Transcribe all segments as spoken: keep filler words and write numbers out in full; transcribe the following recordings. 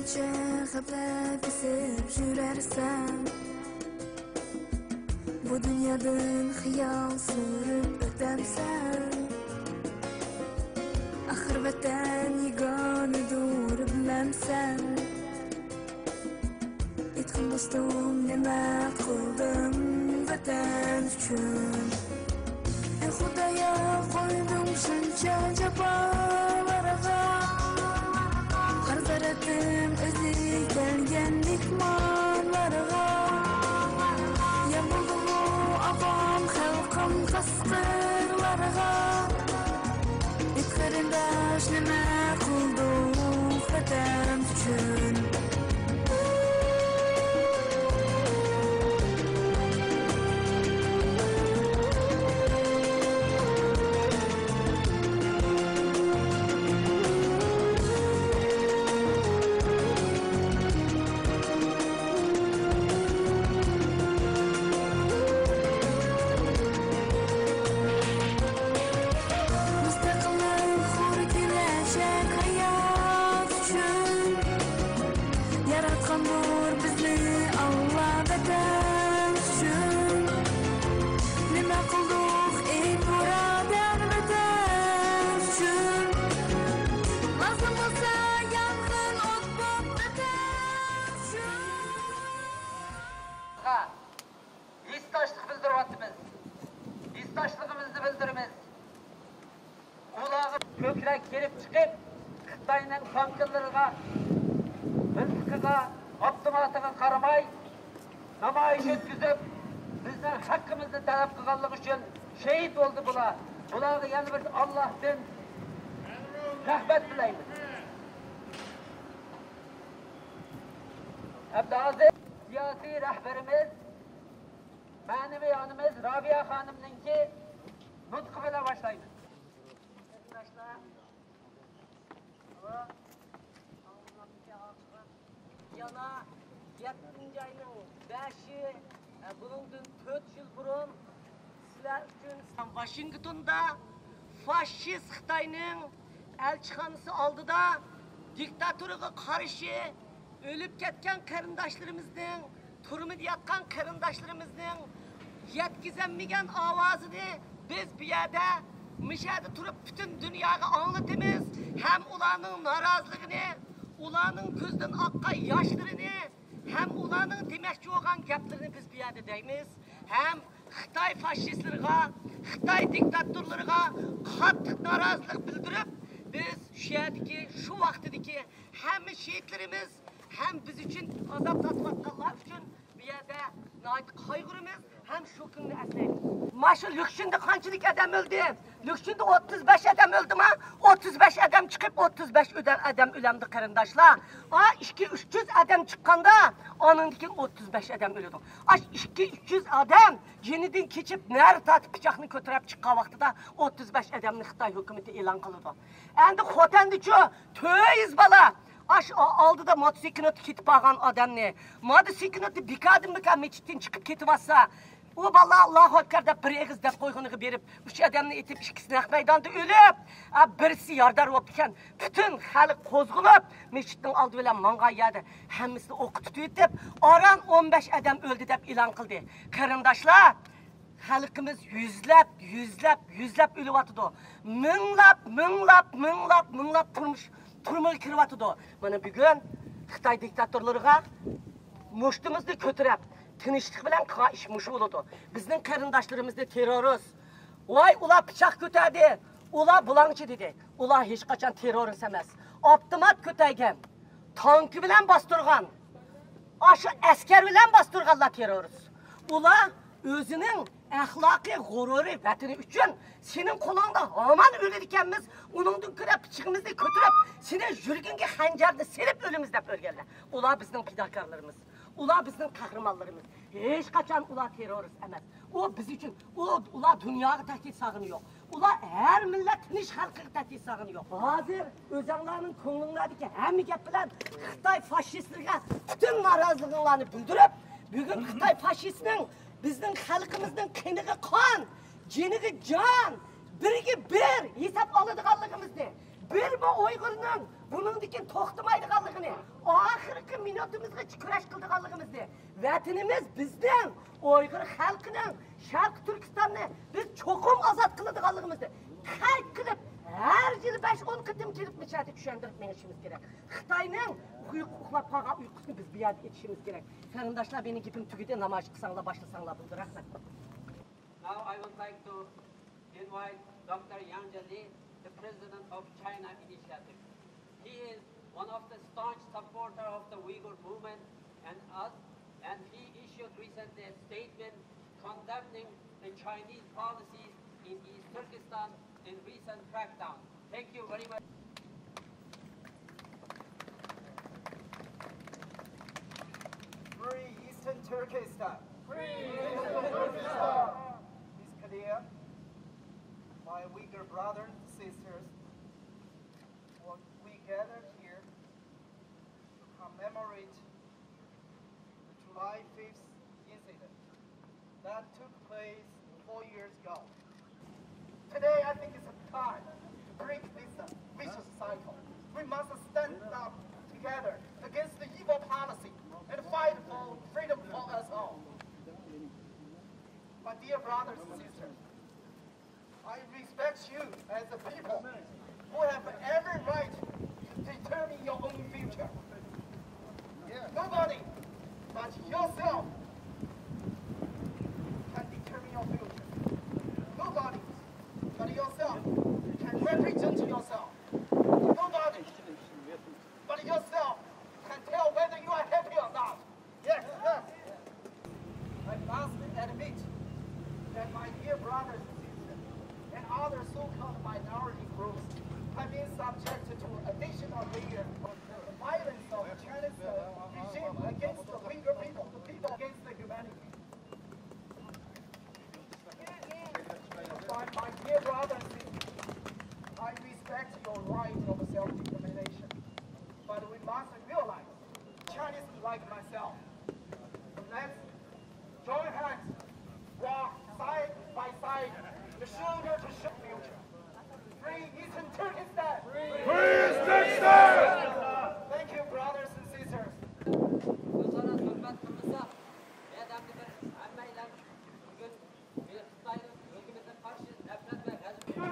نەچچە خەپە بېسىپ يۈرەرسەن، بۇ دۇنيادىن خىيال سۈرۈپ ئۆتەمسەن؟ ئاخىر ۋەتەن يېگانىدۇر، بىلەمسەن؟ ئېيتقىن دوستۇم، نېمە قىلدىڭ ۋەتەن ئۈچۈن؟ ئەي خۇدايا، قويدۇڭ شۇنچە جاپالارغا، ھەر زەررىتىم ئۆزى كەلگەن مېھمانلارغا. يامغۇرمۇ ئاغام خەلقىم قەسقىرلارغا، ئېيت قېرىنداش، نېمە قىلدۇق ۋەتەن ئۈچۈن؟ مۇستەقىللىق، ھۇر كېلەچەك ھايات ئۈچۈن، ياراتقاندۇر بىزنى ئاللا ۋەتەن ئۈچۈن. نېمە قىلدۇق ئەي بۇرادەر ۋەتەن ئۈچۈن؟ لازىم بولسا يانغىن ئوت بوپ ۋەتەن ئۈچۈن. ھېسداشلىق بىلدۈرۈۋاتىمىز. ھېسداشلىقىمىزنى بىلدۈرىمىز. ئۇلارغا كۆكرەك كېرىپ چىقىپ، خىتاينىڭ تانكىلىرىغا، مىلتىقىغا، ئاپتوماتىغا قارىماي، نامايىش ئۆتكۈزۈپ، بىزنىڭ ھەققىمىزنى تەلەپ قىلغانلىقى ئۈچۈن شېھىت بولدى بۇلار. بۇلارغا يەنە بىر ئاللاھتىن رەھمەت تىلەيمىز. ئەمدى ھازىر سىياسىي رەھبىرىمىز، مەنىۋى ئانىمىز رابىيە خانىمنىڭكى نۇتقى بىلەن باشلايمىز. قېرىنداشلار، يەنە يەتتىنچى ئاينىڭ بەشى، ئە، بۇنىڭدىن تۆت يىل بۇرۇن سىلەر ئۈچۈن ۋاشىنگتوندا فاشىست خىتاينىڭ ئەلچىخانىسى ئالدىدا دىكتاتورىغا قارشى ئۆلۈپ كەتكەن قېرىنداشلىرىمىزنىڭ، تۈرمىدە ياتقان قېرىنداشلىرىمىزنىڭ يەتكۈزەلمىگەن ئاۋازىنى بىز بۇ يەردە، مۇشۇ يەردە تۇرۇپ پۈتۈن دۇنياغا ئاڭلىتىمىز ھەم ئۇلارنىڭ نارازىلىقىنى، ئۇلارنىڭ كۆزىدىن ئاققان ياشلىرىنى ھەم ئۇلارنىڭ دېمەكچى بولغان گەپلىرىنى بىز بۇ يەردە دەيمىز. ھەم خىتاي فاشىستلىرىغا، خىتاي دىكتاتورلىرىغا قاتتىق نارازىلىق بىلدۈرۈپ، بىز شۇ يەردىكى، شۇ ۋاقتىدىكى ھەممە شېھىتلىرىمىز ھەم بىز ئۈچۈن ئازاب تارتىۋاتقانلار ئۈچۈن بۇ يەردە ناھايىتى قايغۇرىمىز ھەم شۇ كۈننى ئەسلەيمىز. مانا شۇ لۈكشۈندە قانچىلىك ئادەم ئۆلدى؟ لۈكشۈندە ئوتتۇز بەش ئادەم ئۆلدىما؟ ئوتتۇز بەش ئادەم چىقىپ، ئوتتۇز بەش ئۆدە-، ئادەم ئۆلەمدۇ، قېرىنداشلار. ئا، ئىككى، ئۈچ يۈز ئادەم چىققاندا، ئانىڭدىن كېيىن ئوتتۇز بەش ئادەم ئۆلىدۇ. ئاش ئىككى، ئۈچ يۈز ئادەم جېنىدىن كېچىپ، نەر تارتىپ پىچاقنى كۆتۈرۈپ چىققان ۋاقتىدا ئوتتۇز بەش ئادەمنى خىتاي ھۆكۈمىتى ئېلان قىلىدۇ. ئەمدى خوتەندىچۇ تۆت يۈز بالا ئاش ئا-، ئالدىدا موتوسىكلىتتا كېتىپ بارغان ئادەمنى، موتوسىكلىتتا بىكاردىن بىكار مەسچىتتىن چىقىپ كېتىۋاتسا، ئۇ بالا ئاللاھۇ ئەكبەر دەپ بىر ئېغىز دەپ قويغىنىغا بېرىپ، ئۈچ ئادەمنى ئېتىپ، ئىككىسى نەق مەيداندا ئۆلۈپ، ئا، بىرسى يارىدار بوپتىكەن. پۈتۈن خەلق قوزغىلىپ، مەسچىتنىڭ ئالدى بىلەن ماڭغان يەردە ھەممىسىنى ئوققا تۇتۇۋېتىپ، ئاران ئون بەش ئادەم ئۆلدى دەپ ئېلان قىلدى. قېرىنداشلار، خەلقىمىز يۈزلەپ، يۈزلەپ، يۈزلەپ ئۆلۈۋاتىدۇ. مىڭلاپ، مىڭلاپ، مىڭلاپ، مىڭلاپ تۇرمۇش، تۈرمىگە كىرىۋاتىدۇ. مانا بۈگۈن خىتاي دىكتاتورلىرىغا مۇشتىمىزنى كۆتۈرۈپ، تىنچلىق بىلەن قىلغان ئىش مۇشۇ بولىدۇ. بىزنىڭ قېرىنداشلىرىمىزنى تېررورىست، ۋاي، ئۇلار پىچاق كۆتەردى، ئۇلار بۇلاڭچى دېدى. ئۇلار ھېچقاچان تېررورىست ئەمەس. ئاپتومات كۆتەرگەن، تانكا بىلەن باستۇرغان، ئاشۇ ئەسكەر بىلەن باستۇرغانلار تېررورىست. ئۇلار ئۆزىنىڭ ئەخلاقىي غۇرۇرى، ۋەتىنى ئۈچۈن سېنىڭ قولۇڭدا ھامان ئۆلىدىكەنمىز، ئۇنىڭدىن كۆرە پىچىقىمىزنى كۆتۈرۈپ، سېنىڭ يۈرىكىڭگە خەنجەرنى سېلىپ ئۆلىمىز دەپ ئۆلگەنلەر. ئۇلار بىزنىڭ پىداكارلىرىمىز. ئۇلار بىزنىڭ قەھرىمانلىرىمىز. ھېچقاچان ئۇلار تېررورىست ئەمەس. ئۇ بىز ئۈچۈن، ئۇ، ئۇلار دۇنياغا تەھدىت سالغىنى يوق. ئۇلار ھەر مىللەت تىنچ خەلقىگە تەھدىت سالغىنى يوق. ھازىر ئۆزەڭلارنىڭ كۆڭلۈڭلاردىكى ھەممە گەپ بىلەن خىتاي فاشىستلىرىغا پۈتۈن نارازىلىقىڭلارنى بىلدۈرۈپ، بۈگۈن خىتاي فاشىستىنىڭ بىزنىڭ خەلقىمىزنىڭ قېنىغا قان، جېنىغا جان، بىرگە بىر ھېساب ئالىدىغانلىقىمىزنى، بىرمۇ ئۇيغۇرنىڭ بۇنىڭدىن كېيىن توختىمايدىغانلىقىنى، ئاخىرقى مىنۇتىمىزغىچە كۈرەش قىلىدىغانلىقىمىزنى، ۋەتىنىمىز بىزنىڭ، ئۇيغۇر خەلقىنىڭ، شەرقىي تۈركىستاننى بىز چوقۇم ئازاد قىلىدىغانلىقىمىزنى قەيت قىلىپ، ھەر يىلى بەش-ئون قېتىم كېلىپ مۇشۇ يەردە چۈشەندۈرۈپ مېڭىشىمىز كېرەك. خىتاينىڭ ئۇيقۇ-، ئۇخلاپ قالغان ئۇيقۇسىنى بىز بۇ يەردە ئېچىشىمىز كېرەك. قېرىنداشلار، مېنىڭ گېپىم تۈگىدى، نامايىش قىلساڭلار، باشلىساڭلار بولدى. رەھمەت. Now I would like to invite Doctor Yang Jiechi, the President of China Initiative. He is one of the staunch supporter of the Uyghur movement, and us, and he issued recently a statement condemning the Chinese policies in East Turkestan in recent crackdown. Thank you very much. Free Eastern Turkestan. Free Eastern Turkestan. It's clear, my Uyghur brothers and sisters, what we gathered here to commemorate the July fifth incident that took place four years ago. Today, I think it's a time to break this, uh, vicious cycle. We must stand up together against the evil policy and fight for freedom for us all. My dear brothers and sisters, I respect you as a people who have every right to determine your own future. Nobody but yourself can determine your future. Nobody but yourself can represent yourself. Nobody but yourself can tell whether you are happy or not. Yes, yes. I must admit that my dear brothers and sisters and other so-called minority groups have been subjected to additional rigor of the violence of China's, uh, regime against the Uyghur people, the people against the humanity. But my dear brothers and sisters, I respect your right of self-determination, but we must realize Chinese like myself. Let's join hands, walk side by side, shoulder to shoulder. Free Eastern Turkestan! Free Eastern Turkestan! Thank you, brothers and sisters. ئۆزئارا سۆھبەت قىلمىساق، بۇ يەردە بىر ھەممەيلەن بۈگۈن بىر خىتاي ھۆكۈمىتىگە قارشى نەپرەت ۋە غەزەپ.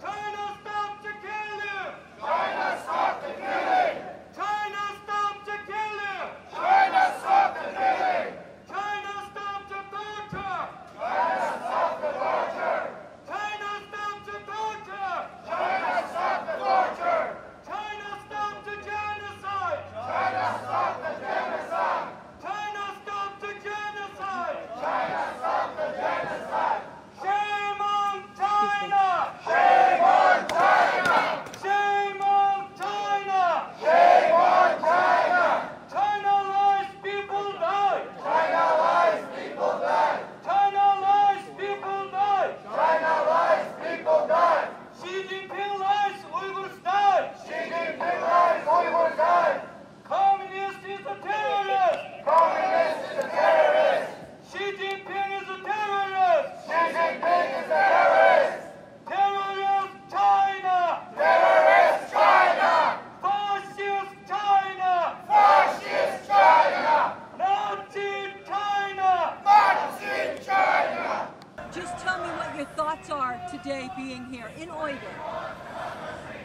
China, stop the killing! China, stop the killing! China, stop the killing! China, stop the killing! China, stop the torture! China, stop the torture! China, stop the torture! China, stop the torture! China, stop the genocide! China, stop the genocide! China, stop the genocide! China, stop the genocide! Shame on China! Shame on China! Shame on China! Shame on China! China lies, people die! China lies, people die! China lies, people die! China lies, people die! Xi Jinping lies, Uyghurs die! Xi Jinping lies, Uyghurs die! Communist is a terrorist! Communist is a terrorist! Xi Jinping is a terrorist! Xi Jinping is a terrorist! Terrorist China! Terrorist China! Fascist China! Fascist China! Nazi China! Nazi China! Just tell me what your thoughts are today being here in Uyghur.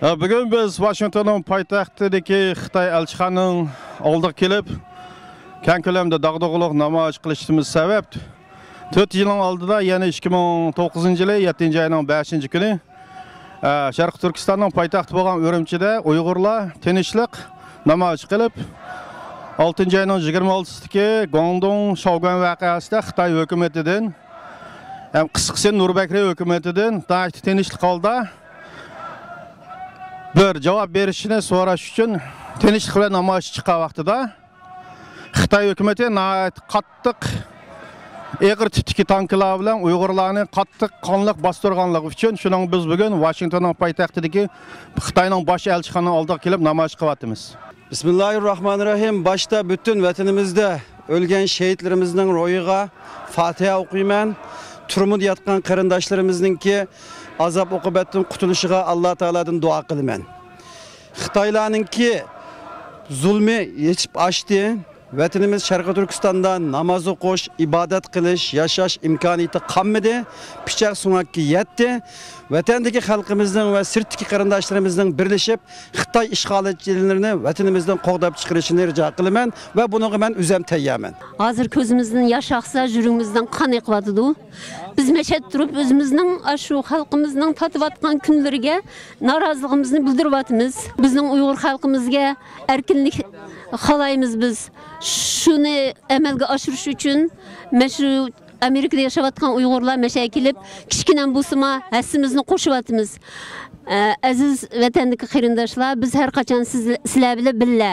بۈگۈن بىز ۋاشىنگتوننىڭ پايتەختىدىكى خىتاي ئەلچىخانىنىڭ ئالدىغا كېلىپ، كەڭ كۆلەمدە داغدۇغىلىق نامايىش قىلىشىمىز سەۋەب، تۆت يىلنىڭ ئالدىدا، يەنى ئىككى مىڭ توققۇزىنچى يىلى يەتتىنچى ئاينىڭ بەشىنچى كۈنى، ئە، شەرقىي تۈركىستاننىڭ پايتەختى بولغان ئۈرۈمچىدە ئۇيغۇرلار تىنچلىق نامايىش قىلىپ، ئالتىنچى ئاينىڭ يىگىرمە ئالتىسىدىكى گۇاڭدۇڭ شاۋگۈەن ۋەقەسىدە خىتاي ھۆكۈمىتىدىن ھەم قىسقىسى نۇر بەكرى ھۆكۈمىتىدىن ناھايىتى تىنچلىق ھالدا بىر جاۋاب بېرىشىنى سوراش ئۈچۈن تىنچلىق بىلەن نامايىشقا چىققان ۋاقتىدا، خىتاي ھۆكۈمىتى ناھايىتى قاتتىق ئېغىر تىپتىكى تانكىلار بىلەن ئۇيغۇرلارنى قاتتىق قانلىق باستۇرغانلىقى ئۈچۈن، شۇنىڭ بىز بۈگۈن ۋاشىنگتوننىڭ پايتەختىدىكى خىتاينىڭ باش ئەلچىخانىنىڭ ئالدىغا كېلىپ نامايىش قىلىۋاتىمىز. بىسمىللاھىررەھمانىررەھىم. باشتا پۈتۈن ۋەتىنىمىزدە ئۆلگەن شېھىتلىرىمىزنىڭ روھىغا فاتىھە ئوقۇيمەن. تۈرمىدە ياتقان قېرىنداشلىرىمىزنىڭكى ئازاب-ئوقۇبەتتىن قۇتۇلۇشىغا ئاللا تائالادىن دۇئا قىلىمەن. خىتايلارنىڭكى زۇلمى يېتىپ ئاشتى. ۋەتىنىمىز شەرقىي تۈركىستاندا ناماز ئوقۇش، ئىبادەت قىلىش، ياشاش ئىمكانىيىتى قالمىدى. پىچاق سۆڭەككە يەتتى. ۋەتەندىكى خەلقىمىزنىڭ ۋە سىرتتىكى قېرىنداشلىرىمىزنىڭ بىرلىشىپ، خىتاي ئىشغالچىلىرىنى ۋەتىنىمىزدىن قوغداپ چىقىرىشىنى رىجا قىلىمەن ۋە بۇنىڭغا مەن ئۆزۈم تەييارمەن. ھازىر كۆزىمىزدىن ياش ئاقسا، يۈرىكىمىزدىن قان ئېقىۋاتىدۇ. بىز مەشەدە تۇرۇپ، ئۆزىمىزنىڭ ئاشۇ خەلقىمىزنىڭ تارتىۋاتقان كۈنلىرىگە نارازىلىقىمىزنى بىلدۈرۈۋاتىمىز. بىزنىڭ ئۇيغۇر خەلقىمىزگە ئەركىنلىك خالايمىز بىز. شۇنى ئەمەلگە ئاشۇرۇش ئۈچۈن مەن شۇ ئامېرىكىدا ياشاۋاتقان ئۇيغۇرلار مەشەگە كېلىپ، كىچىككىنە بولسىمۇ ھەسسىمىزنى قوشۇۋاتىمىز. ئە، ئەزىز ۋەتەندىكى قېرىنداشلار، بىز ھەر قاچان سىز، سىلەر بىلەن بىللە.